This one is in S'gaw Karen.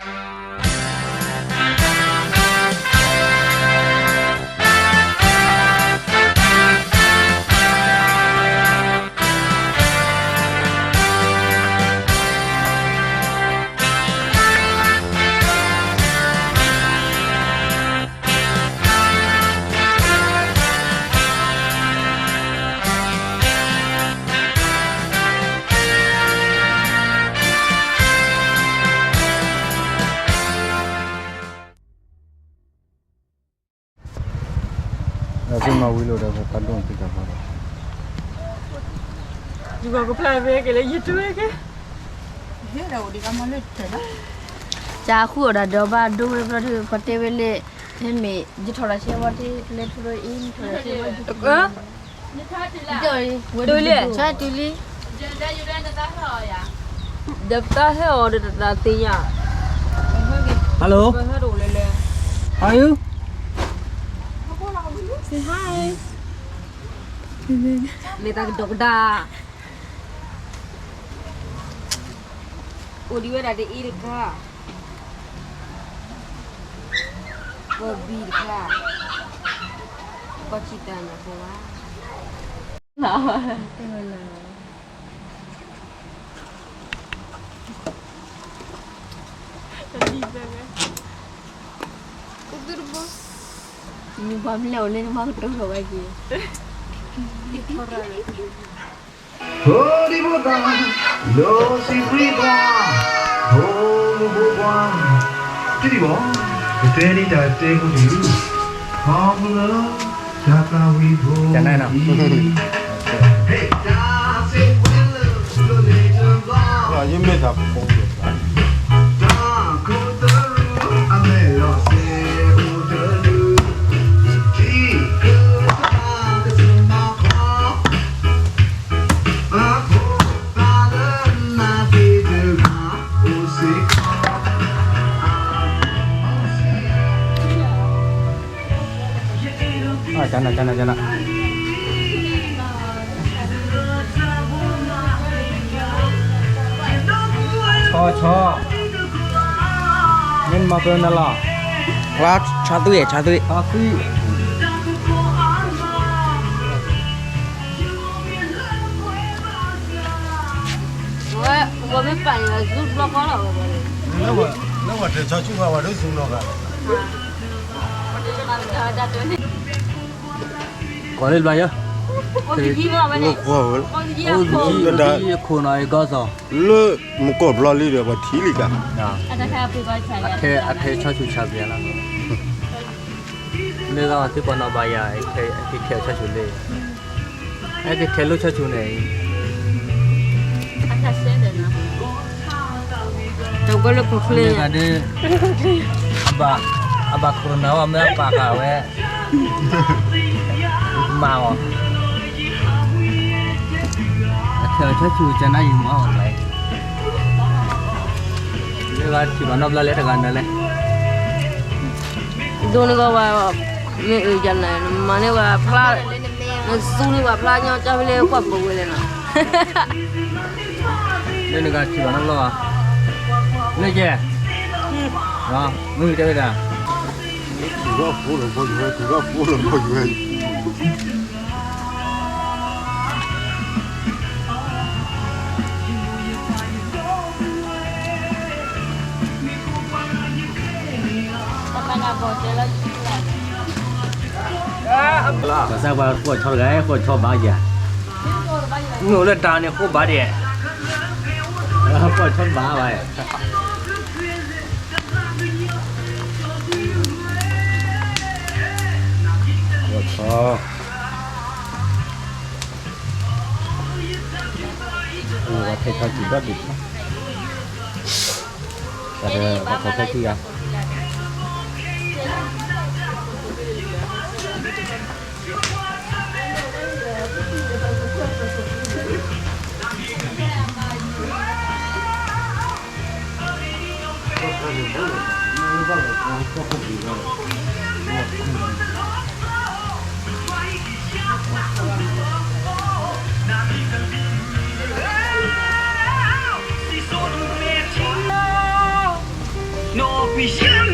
အဝဲမၤဝံၤလိာ်ဒီး ပှၤဖးဒိၣ်သ့ၣ်တဖၣ်ဒီး ယဂီၢ်ကဖျါဖဲကလဲၤယံၤထူဝဲကဲ ကၢ်ဃုအီၣ်ဒၣ်ဒီးဘၣ်ဒိဝဲဘျီဒုး ပှၤတဲဝဲလၢ ဟဲမ့ၢ် ယထီၣ်တၢ်ဆဲဝဲတလဲၤထူဒီးအံၤ ထီၣ်တၢ်ဆဲဝဲ တူၢ်လံ တူၢ်လံ ဒီးပတၢ်ဟဲအီၤဒီးတၢ်သ့ၣ်ညါ Hello, how are you? Say hi. မ့ၢ်တၢ်ကဒီးကဒါ အိၣ်ဒံးဝဲဒၣ်တအ့တခါ ပဘံၣ်တခါ ပှၤစံးတၢ်န့ၣ်ဖိဝါ မ့ၢ်ပှၤမလဲၣ်အိၣ်လၢနမါကတိၤထီၣ်ဝဲက့ၤ ဖိဒံဖိသၣ် ဒိၣ်စံးပြံပှၤ ဖိမုၣ်ဖိခွါ တဒံးဘၣ် ပတဲဒ်တၢ်တဲဖိတံၢ် ခီဖျိလၢတၢ်သးဝံၣ်ဖိအံၤ ဟဲတၢ်စ့ၢ်ဝဲလၢ ယမ့ၢ်တၢ်ဖိ တၢ်ခိၣ်သရူးအမဲာ်လီၤစဲအိၣ်တလုၢ် ထံကတၢ်ကစၢၢ်မၤခီ အခိၣ်သးလၢနၤသ့ၣ်တဂၤအိၣ်စ့ၢ်ကီး ကနၣ် ကနၣ် ကနၣ် ဆီ ဆီ မ့ၢ်မၤပၢနၤလီၤ ဆီသွံၣ် ဆီသွံၣ် ဆီသွံၣ် ဝဲ ဝဲမ့ၢ်ပာ်န့ၣ် Zoom ဘျီဃီလီၤဝဲ လၢဝဲတဲဆီဆူၣ်ဝဲ ဝဲဒၣ် Zoom လီၤဂာ် ကိးလၢဘျီယဲ အိၣ်သယံၣ်မ့ၢ်ဝဲန့ၣ် အိၣ်သယံၣ် အိၣ်သယံၣ်ခိၣ်နီၤအံၤကီၢ်စီၤ လၢမူကီၢ်ဘျီလံဒီး ပှၤထံၣ်လံဂၤ အထဲဆီဆူၣ်ဆါပျဲလီၤ လၢဂၤအီၤသ့ၣ်ပှၤနီၤဘၣ်ယၤ အကဲထဲးဆီဆူၣ်လၢ အကဲထဲးလိာ်ဆီဆူၣ်န့ၣ် တဝဲလၢခိၣ်ချ့ဂၤဒ် အဘၣ် အဘၣ်ခိၣ်နၢ်ဝဲမ့ၢ်အပာ်ဃာ်ဝဲ မၤအီၤ အထဲးအီၤဆီဆူၣ်ကနၣ်ယံၤမးအီၤလဲၣ် လၢဂၤထံၣ်ဘၣ်နီတဘျီလဲၣ်တဂၤနၤလဲၣ် ဒိးန့ၢ်ကီးဝဲ မ့ၢ်အၢယၤလဲၣ် နမၤန့ၢ်ဝဲဖျါ နသူန့ၢ်ဝဲဖျါညီကၢ်ဖဲလဲၣ်ကွၢ်ပူၤဝဲလဲၣ်နီၤ လၢနဂၤထံၣ်ဘၣ်နီတဘျီဘၣ် လၢယဲ မ့ၢ်တဲဝဲဒၣ် ထူထီၣ်ဖိလၢဘီယွဲ ထူထီၣ်ဖိလၢဘီယွဲ ဘၣ်ဆၣ်ပှၤဃိးဆီတဂၤ ဃိးဆီဘၣ်ယၤ နအိၣ်လၢတၢ်န့ၣ်ဃိးဘၣ်ဒံး ဃိးဆီဘၣ်ဘၣ် ဃိးဆီ အိၣ်ဝဲထဲဆီဆူၣ်ဘၣ်ဒံး တၢ်ဒီးပှၤဖီၣ်ဖီၣ်ခံဂၤ ဝံၤယဲ